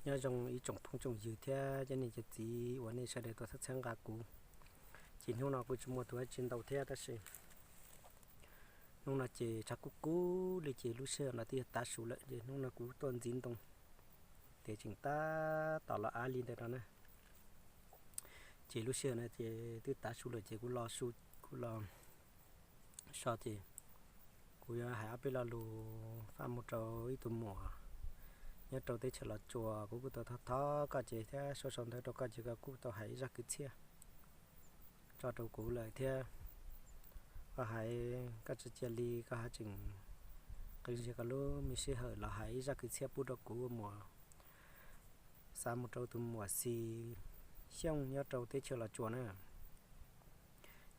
Nyob zoo ib tsoom phooj tsoom ywg thiab cov niam cov txiv uas nej sawv daws tuaj txhawb txhawb nqa kuv. Ces hnub no kuj tsis muaj tus dab tsi ntau thiab tab sis hnub no ces tshav kub kub li ces lub sij hawm no twb yog tav su lawm ces hnub no kuv tuaj ntxiv ntoo tias tseem tab tom los av li ntawd no na. Ces lub sij hawm no ces twb tav su lawm ces kuv los su, kuv los so ces kuv yuav hais ob peb lo lus faj mus rau ib tug muam nyob rau teb chaws Los Tsuas. Kuv kuj tau thov thov koj ces thiab sau sau ntawv rau koj ces koj kuj tau hais ib zaj kwv txhiaj tso rau kuv lawm thiab. Koj hais koj tsis cia li koj hais tseem qee ntsis koj lub me sij hawm los hais ib zaj kwv txhiaj pub rau kuv ua muam, xa mus rau tus muam Xis Xyooj nyob rau teb chaws Los Tsuas na.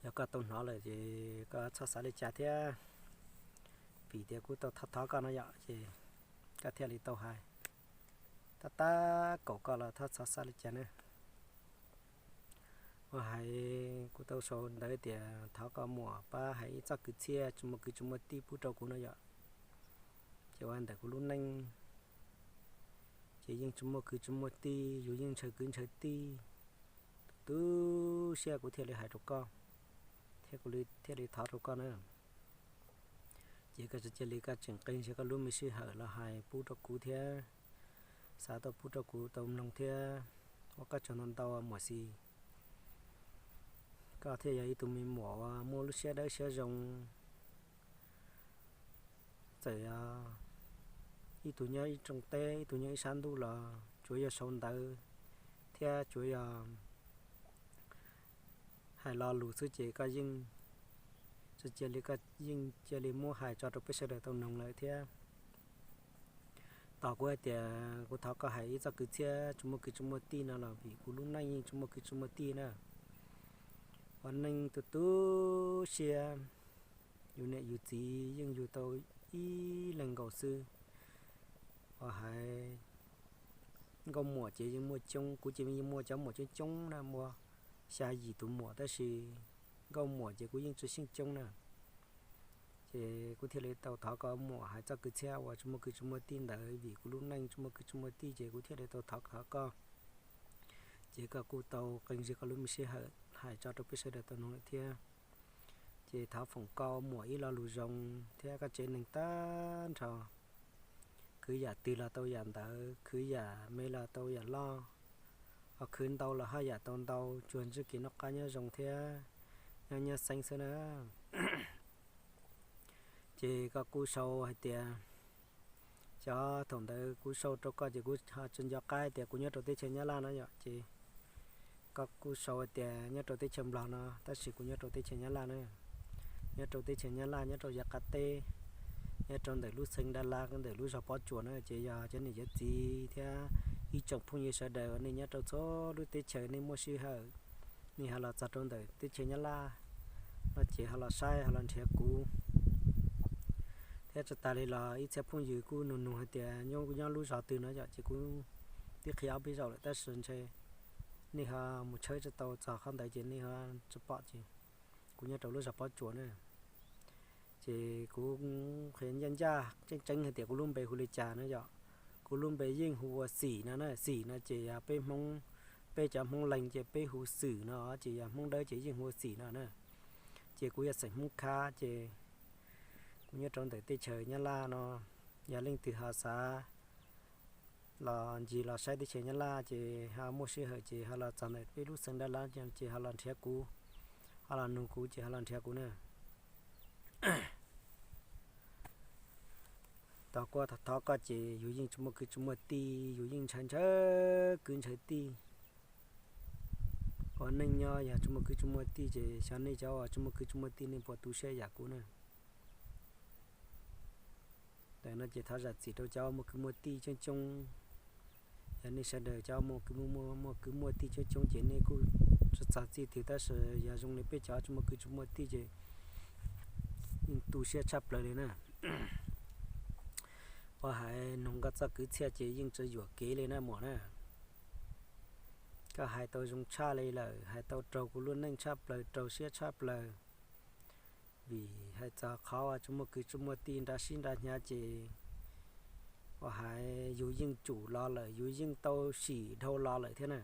Yog koj tau hnov lawm ces koj txhob xav li cas thiab, vim tias kuv tau thov thov koj no yom ces koj thiaj li tau hais. Tab tab kaum koj los txhob xav li cas na. Ua hais kuv tau sau ntawv tias thov koj muam pab hais ib txoj kwv txhiaj tsis muaj kwv tsis muaj tij pub rau kuv no yom. Ces ua ntawm kuv lub neej ces yeej tsis muaj kwv tsis muaj tij, yus yeej ntshaw kwv ntshaw tij. Tu siab kuv thiaj li hais rau koj, thiab kuv thiaj li thov rau koj na. Ces koj tsis cia li koj tseem qee ntsis koj lub me sij hawm los hais pub rau kuv thiab, xav tau pub rau kuv tau mloog thiab. Ua koj tsaug ntau ntau muam Xis, koj thiaj yog ib tug me muam uas muaj lub siab dawb siab zoo. Txawm ib tug nyob ib rooj teb ib tug nyob ib sab ntuj los tsuav yog sau ntawv thiab tsuav yog hais lo lus xwb ces koj yeej tsis cia li, koj yeej cia li muab hais tso rau peb sawv daws tau noog lawm thiab. Tos kuv hais tias kuv thov koj hais ib txoj kwv txhiaj tsis muaj kwv tsis muaj tij no los vim kuv lub neej yeej tsis muaj kwv tsis muaj tij na. Ua neej tu tu siab, yus niam yus txiv yeej yug tau ib leeg nkaus xwb. Ua hais nkauj muam ces yeej muaj coob, kuv ces yeej muaj cov muam coob coob na, muaj xya yim tus muam tab sis nkauj muam ces kuv yeej tsis xyeej coob na. Ces kuv thiaj li tau thov koj muam hais txoj kwv txhiaj uas tsis muaj kwv tsis muaj tij ntawd vim kuv lub neej tsis muaj kwv tsis muaj tij ces kuv thiaj li tau thov koj. Ces koj kuj tau qee ntsis koj lub me sij hawm hais tso rau peb sawv daws tau noog lawm thiab. Ces thov foom koj muam ib lo lus zoo thiab koj tsev neeg tag nrho, khwv yam twg los tau yam ntawd, khwv yam me los tau yam loj, ho khwv ntau los haj yam tau ntau, tsuas ntsib kev noj qab nyob zoo thiab nyob nyab xeeb xwb na. Ces koj kuj sau hais tias, cov thaum ntawd kuv sau rau koj ces kuv ho tsis nco qab tias kuv nyob rau teb chaws Nyab Laj no yom, ces koj kuj sau hais tias nyob rau teb chaws Nplog no tab sis kuv nyob rau teb chaws Nyab Laj na. Nyob rau teb chaws Nyab Laj nyob rau yav qab teb, nyob rau ntawm lub xeev Dab Lab ntawm lub zos Pob Tsuas na, ces yog cov niam cov txiv thiab ib tsoom phooj ywg sawv daws nej nyob rau txhua lub teb chaws nej muaj sij hawm nej ho los txog rau ntawm teb chaws Nyab Laj no ces ho los saib ho los nrhiav kuv. Thiab tsis tas li los ib txhia phooj ywg kuj nug nug hais tias nyob nyob lub zos twg no yom, ces kuv twb qhia ob peb zaug lawm tab sis ntshe nej ho mus tshawb tsis tau txog qhov ntawd ces nej ho tsis pom ces kuv nyob rau lub zos Pob Tsuas na. Ces kuv qhia ncaj ncaj tseeb tseeb hais tias kuv lub npe hu li cas no yom. Kuv lub npe yeej hu ua Xim no na, Xim no ces yog peb Hmoob, peb cov Hmoob Leeg ces peb hu Xwm no, ces yog Hmoob Dawb ces yeej hu ua Xim no na. Ces kuv yog xeem Hmoob Khab ces kuv nyob rau ntawm teb chaws Nyab Laj no. Yog leej twg ho xav los ncig los saib teb chaws Nyab Laj ces ho muaj sij hawm ces ho los txog ntawm peb lub xeev Dab Lab ces ho los nrhiav kuv, ho los nug kuv ces ho los nrhiav kuv na. Tos kuv thov koj ces yus yeej tsis muaj kwv tsis muaj tij, yus yeej ntshaw ntshaw kwv ntshaw tij. Ua neej nyob yog tsis muaj kwv tsis muaj tij ces xyov nej cov uas tsis muaj kwv tsis muaj tij nej puas tu siab yam kuv na. Ntawm no ces thov zam txim rau cov muaj kwv muaj tij coob coob. Yog nej sawv daws cov muaj kwv muaj tij coob coob ces nej kuj tsis txog txij twg tab sis yog zoo li peb cov tsis muaj kwv tsis muaj tij ces yeej tu siab tshaj plaws li na. Ua hais noog koj txoj kwv txhiaj ces yeej tsis yuam kev li na muam na. Koj hais tau zoo tshaj li lawm, hais tau raug kuv lub neej tshaj plaws, raug siab tshaj plaws. Vim hais txog qhov uas tsis muaj kwv tsis muaj tij nrad sib nrad hnyav ces uas hais yus yeej tsum los lawm, yus yeej tau sim dhau los lawm thiab na.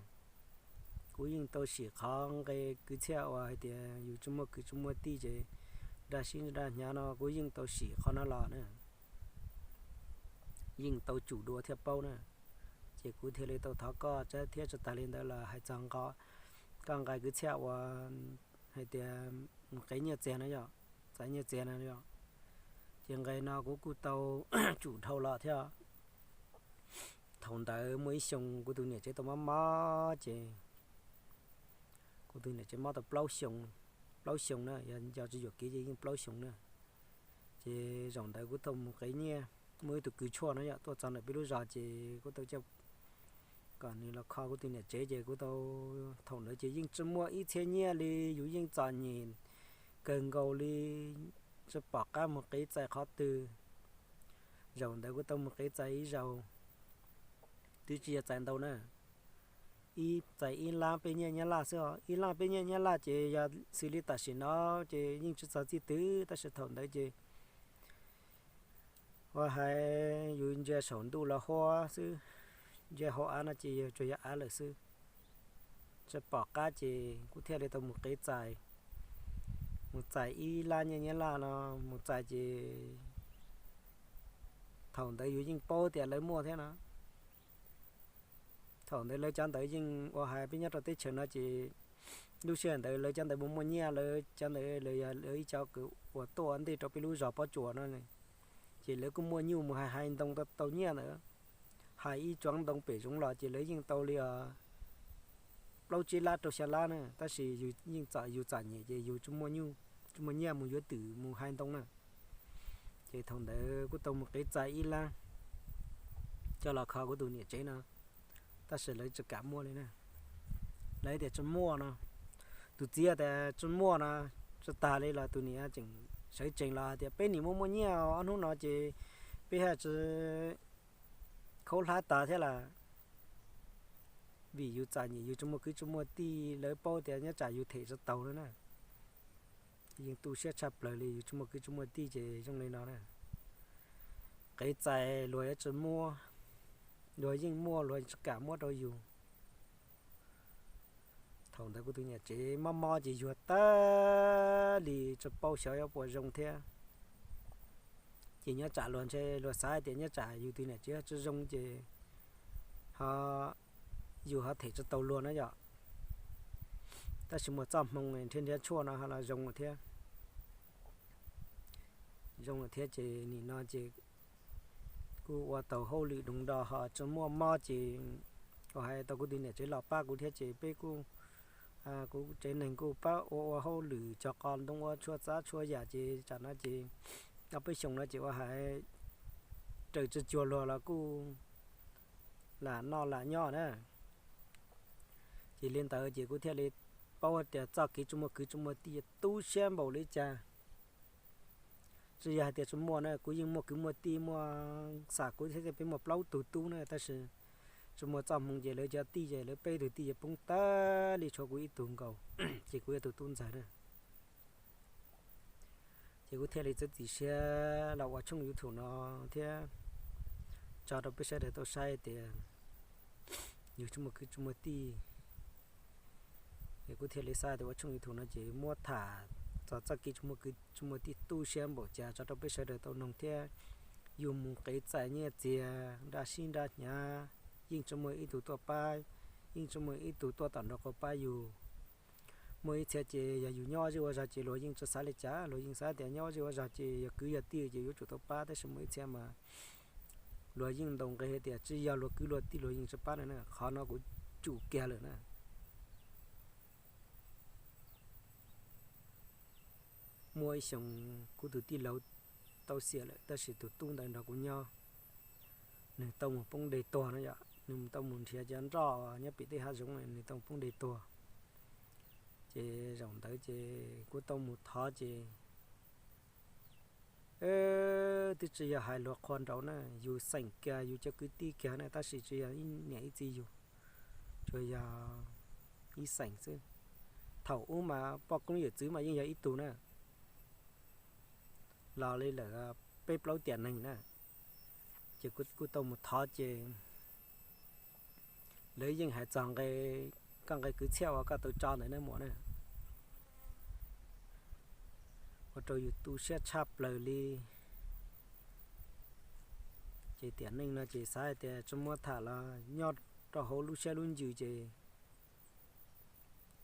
Kuv yeej tau sim qhov nqe kwv txhiaj uas hais tias yus tsis muaj kwv tsis muaj tij ces nraj sib nraj hnyav no, kuv yeej tau sim qhov no los na, yeej tau tsum dua thiaj paub na. Ces kuv thiaj li tau thov koj, thiab tsis tas li ntawd los hais txog nqe, koj nqe kwv txhiaj uas hais tias mus qev nyiaj txiag no yog, txais nyiaj txiag no yog, ces nqe no kuv kuj tau tsum dhau los thiab. Thaum ntawd muaj ib xyoo kuv tus niam tsev tau mob mob ces, kuv tus niam tsev mob tau plaub xyoo, plaub xyoo na, yog tsis yuam kev ces yeej plaub xyoo na. Ces zaum ntawd kuv tau mus qev nyiaj, muaj ib tug kws tshuaj no yog tuaj txog ntawm peb lub zos ces kuv tau coj kom nws los kho kuv tus niam tsev ces kuv tau, thaum ntawd ces yeej tsis muaj ib txhiab nyiaj li, yus yeej txom nyem kawg nkaus li, tsis pom qab mus qev txais qhov twg. Zaum ntawd kuv tau mus qev txais ib zaug, twb tsis yog txais ntau na, ib txais ib lab peb nyiaj Nyab Laj xwb os. Ib lab peb nyiaj Nyab Laj ces yog xws li tam sim no ces yeej tsis txog txij twg, tab sis thaum ntawd ces uas hais yus ntsia saum ntuj los huab xwb, ntsia hauv av no ces yog tsuas yog av lawm xwb. Tsis pom qab ces kuv thiaj li tau mus qev txais, mus txais ib lab nyiaj Nyab Laj no, mus txais ces thaum ntawd yus yeej paub tias lawv muaj thiab no. Thaum ntawd lawv cov ntawd yeej uas hais peb nyob rau teb chaws no ces lub sij hawm ntawd lawv cov ntawd mus muaj nyiaj, lawv cov ntawd los yog lawv ib co kws uas tuaj ua ntej rau peb lub zos Pob Tsuas no, ces lawv kuj muaj nyuj mus hais hais ntoo tau nyiaj ntawd. Hais ib tsob ntoo pem zoov los ces lawv yeej tau li os plaub tsib lab rau xya lab na, tab sis yus yeej txom, yus txom nyem ces yus tsis muaj nyuj, tsis muaj nyiaj mus yuav twm mus hais ntoo na. Ces thaum ntawd kuj tau mus qev txais ib lab coj los kho kuv tus niam tsev no, tab sis lawv tsis kam muab li na. Lawv tias tsis muaj no, tus txiv tias tsis muaj no, tsis tas li los tus niam tseem sawv tsees los hais tias peb nim muaj muaj nyiaj ob hnub no ces peb haj tsis khaub hlab tas thiab las, vim yus txom nyem yus tsis muaj kwv tsis muaj tij, lawv paub tias nyob tsam yus them tsis taus no na. Yeej tu siab tshaj plaws li, yus tsis muaj kwv tsis muaj tij ces zoo li no na. Qev txais luag yuav tsis muab, luag yeej muaj luag tsis kam muab rau yus. Thaum ntawd kuv tus niam tsev mob mob ces yuag tag li tsis paub xyov yuav puas zoo thiab. Ces nyob tsam luag ntshe luag xav hais tias nyob tsam yus tus niam tsev tsis zoo ces ho yus ho them tsis tau luag na yom. Tab sis muaj txoj hmoo nrhiav nrhiav tshuaj no ho los zoo lawm thiab. Zoo lawm thiab ces nim no ces kuj ua tau hauj lwm doos do ho tsis muaj mob ces kuv hais tau kuv tus niam tsev los pab kuv thiab ces peb kuj, kuv tsev neeg kuj pab ua ua hauj lwm cog qos ntoo ua tshuaj txab tshuaj yam ces tsam no ces ob peb xyoos no ces ua hais raws tsis cuag luag los kuj lam noj lam nyob na. Ces li ntawd ces kuv thiaj li paub tias txoj kev tsis muaj kwv tsis muaj tij tu siab npaum li cas. Tsis yog hais tias tsis muaj na, kuv yeej muaj kwv muaj tij, muaj xam kuv thiab, peb muaj plaub tug tub na, tab sis tsis muaj txoj hmoo ces lawv cov tij ces lawv peb tug tij ces poob tag li tshuav kuv ib tug nkaus, ces kuv yog tus tub ntxawg na. Ces kuv thiaj li txiav txim siab los ua tshooj YouTube no thiab tso rau peb sawv daws tau saib tias yus tsis muaj kwv tsis muaj tij. Es kuv thiaj li xav tias ua tshooj YouTube no ces muab tham txog txoj kev tsis muaj kwv tsis muaj tij tu siab npaum cas tso rau peb sawv daws tau noog thiab. Yus mus qev txais nyiaj txiag nra sib nra hnyav, yeej tsis muaj ib tug tuaj pab, yeej tsis muaj ib tug tuaj tom nraub qaum pab yus. Muaj ib txhia ces yog yus nyob zej ua zog ces luag yeej tsis xav li cas, luag yeej xav tias nyob zej ua zog ces yog kwv yog tij ces yuav tsum tau pab, tab sis muaj ib txhia mas luag yeej ntaus nqi hais tias tsis yog luag kwv luag tij luag yeej tsis pab na. Qhov no kuv tsum kiag lawm na. Muaj ib xyoos kuv tus tij laug tau xiam lawm, tab sis tus tub ntawd nrog kuv nyob, nws tau mus poob deg tuag no yom, nws tau mus nrhiav cov nroj nyob pem tej hav zoov, nws tau mus poob deg tuag. Ces zaum ntawd ces kuv tau mus thov ces twb tsis yog hais luag qhua nraud na, yus xeem kiag yus cov kwv tij kiag na, tab sis tsis yog ib niam ib txiv yus, tsuas yog ib xeem xwb. Thaum ub mas poj koob yawm txwv mas yeej yog ib tug na, los li lawm peb plaub tiam neeg na. Ces kuv kuj tau mus thov ces lawv yeej hais txog nqe, koj nqe kwv txhiaj uas koj tau tso ntawm nej muam na, ua rau yus tu siab tshaj plaws li. Ces tiam neej no ces xav hais tias tsis muab tham los nyob rau hauv lub siab lub ntsws ces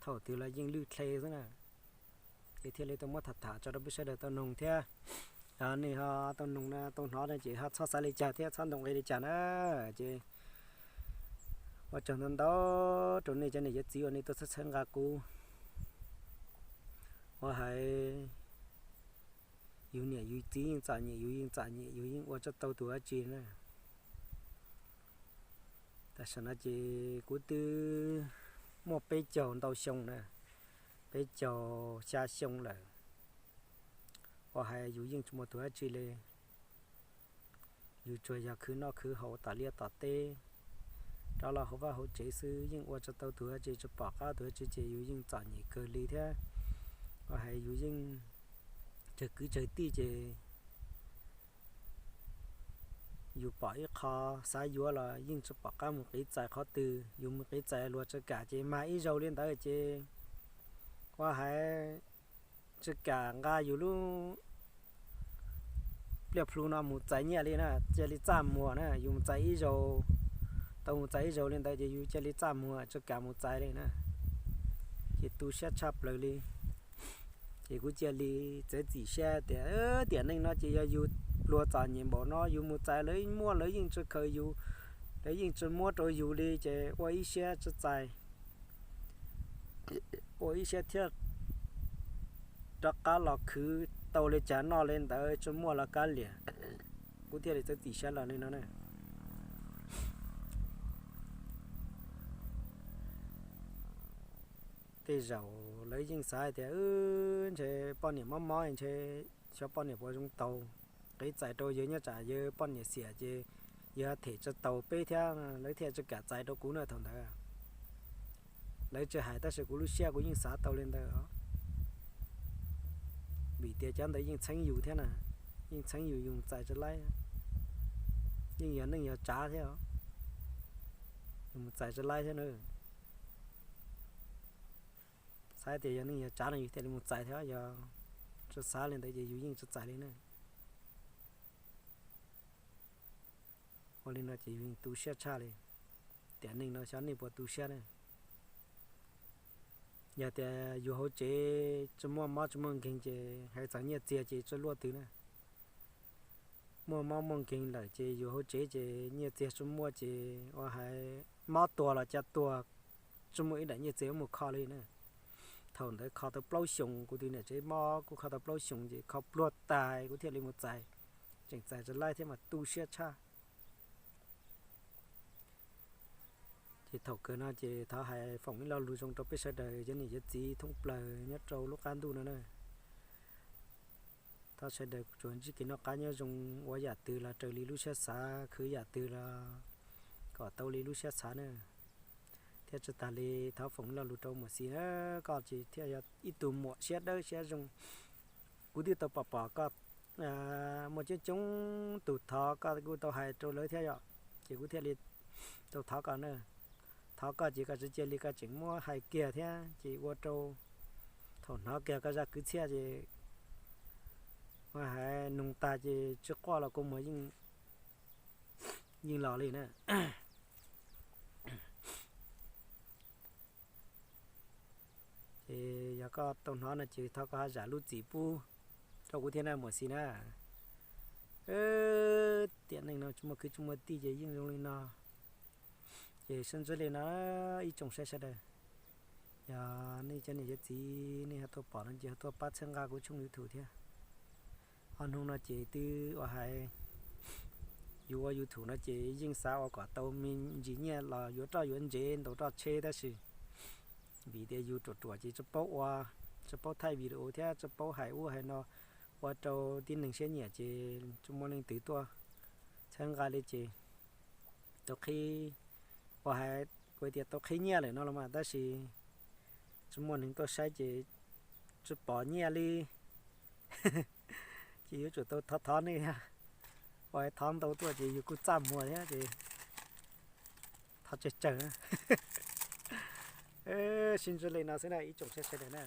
thaum twg los yeej lwj dle xwb na. Ces thiaj li tau muab tham tham tso rau peb sawv daws tau noog thiab. Yog nej ho tau noog no tau hnov no ces ho txhob xav li cas thiab txhob ntaus nqi li cas na. Ces ua tsaug ntau ntau rau nej cov niam cov txiv uas nej tuaj txhawb txhawb nqa kuv. Ua hais yus niam yus txiv yeej txom nyem, yus yeej txom nyem, yus yeej ua tsis tau tus dab tsi na. Tam sim no ces kuv twb muaj peb caug ntau xyoo na, peb caug xya xyoo lawm. Ua hais yus yeej tsis muaj tus dab tsi li. Yus tsuas yog khwv noj khwv haus tom liaj tom teb, rov los hauv vaj hauv tsev xwb, yeej ua tsis tau tus dab tsi, tsis pom qab tus dab tsi ces yus yeej txom nyem kawg li thiab. Ua hais yus yeej tsawg kwv tsawg tij ces yus pom ib qho xav yuav los yeej tsis pom qab mus qiv txais qhov twg. Yus mus qiv txais luag tsis kam ces mag ib zaug li ntawd ces ua hais tsis kam nqa yus lub pliaj plhu no mus txais nyiaj li na, cia li txaj muag na. Yus mus txais ib zaug, tau mus txais ib zaug li ntawd ces yus cia li txaj muag tsis kam mus txais li na. Ces tu siab tshaj plaws li. Ces kuv cia li txiav txim siab tias tiam neej no ces yog yus pluag txom nyem npaum no yus mus txais lawv muaj lawv yeej tsis khaws yus, lawv yeej tsis muab rau yus li ces ua ib siab tsis txais, ua ib siab thiaj rov qab los khwv tau li cas noj li ntawd, tsis muaj los kav liam. Kuv thiaj li txiav txim siab los li no na. Tej zaum lawv yeej xav hais tias ntshe poj niam mob mob ntshe xyov poj niam puas zoo taus, qiv txais rau yawg nyob tsam yawg poj niam xiam ces yawg them tsis taus peb thiab lawv thiaj tsis kam txais rau kuv na thaum ntawd. Lawv tsis hais tab sis kuv lub siab kuv yeej xav tau li ntawd os. Vim tias cov ntawd yeej txheeb yus thiab na, yeej txheeb yus, yus mus txais tsis laib, yeej yog neej yog tsav thiab os, yus mus txais tsis laib thiab na. Xav tias yog neej yog tsav no yus thiaj li mus txais thiab, yog tsis xav li ntawd ces yus yeej tsis txais li na. Ua li no ces yus yeej tu siab tshaj li. Tiam neej no xyov nej puas tu siab na. Yog tias yus hauv tsev tsis muaj mob tsis muaj nkeeg ces hais txog nyiaj txiag ces tsis luaj twg na. Muaj mob muaj nkeeg lawm ces yus hauv tsev ces nyiaj txiag tsis muaj ces ua hais mob tuag los cas tuag, tsis muaj ib daim nyiaj txiag mus kho li na. Thaum ntawd kho tau plaub xyoos, kuv tus niam tsev mob kuj kho tau plaub xyoos ces kho pluag tas kuv thiaj li mus txais, tseem txais tsis laib thiab mas tu siab tshaj. Ces thaum kawg no ces thov hais foom ib lo lus zoo rau peb sawv daws cov niam cov txiv thoob plaws nyob rau lub qab ntuj no na. Thov sawv daws tsuas ntsib kev noj qab nyob zoo, ua yam twg los raws li lub siab xav, khwv yam twg los kom tau li lub siab xav na. Thiab tsis tas li thov foom ib lo lus rau muam Xis na, koj ces thiaj yog ib tug muam siab dawb siab zoo. Kuv twb tau pom pom koj muaj coob coob tus thov koj kuj tau hais rau lawv thiab yom, ces kuv thiaj li tau thov koj na. Thov koj ces koj tsis cia li koj tseem muab hais kiag thiab ces ua rau thaum hnov kiag koj zaj kwv txhiaj ces ua hais noog tag ces tsis quaj los kua muag yeej, yeej los li na. Ces yog koj tau hnov no ces thov koj ho zam lub txim pub rau kuv thiab na muam Xis na. Tiam neej no tsis muaj kwv tsis muaj tij ces yeej zoo li no. Ces sib ntsib li no ib tsoom saib sawv daws. Yog nej cov niam cov txiv nej ho tuaj pom no ces ho tuaj pab txhawb nqa kuv tshooj YouTube thiab. Ob hnub no ces twb ua hais yus ua YouTube no ces yeej xav ua kom tau me ntsis nyiaj los yuav roj yuav ntsev ntaus roj tsheb tab sis vim tias yus ruam ruam ces tsis paub ua, tsis paub thaij video thiab tsis paub hais ub hais no ua rau tib neeg siab nyiam ces tsis muaj leej twg tuaj txhawb nqa li ces tau qhib, ua hais kuv tias tau qhib nyiaj lawm no los mas tab sis tsis muaj neeg tuaj saib ces tsis pom nyiaj li. Ces yuav tsum tau thov thov nej thiab. Ua thov ntau tuaj ces yus kuj txaj muag thiab ces thov tsawg tsawg na. Sib ntsib li no xwb na ib tsoom saib sawv daws na.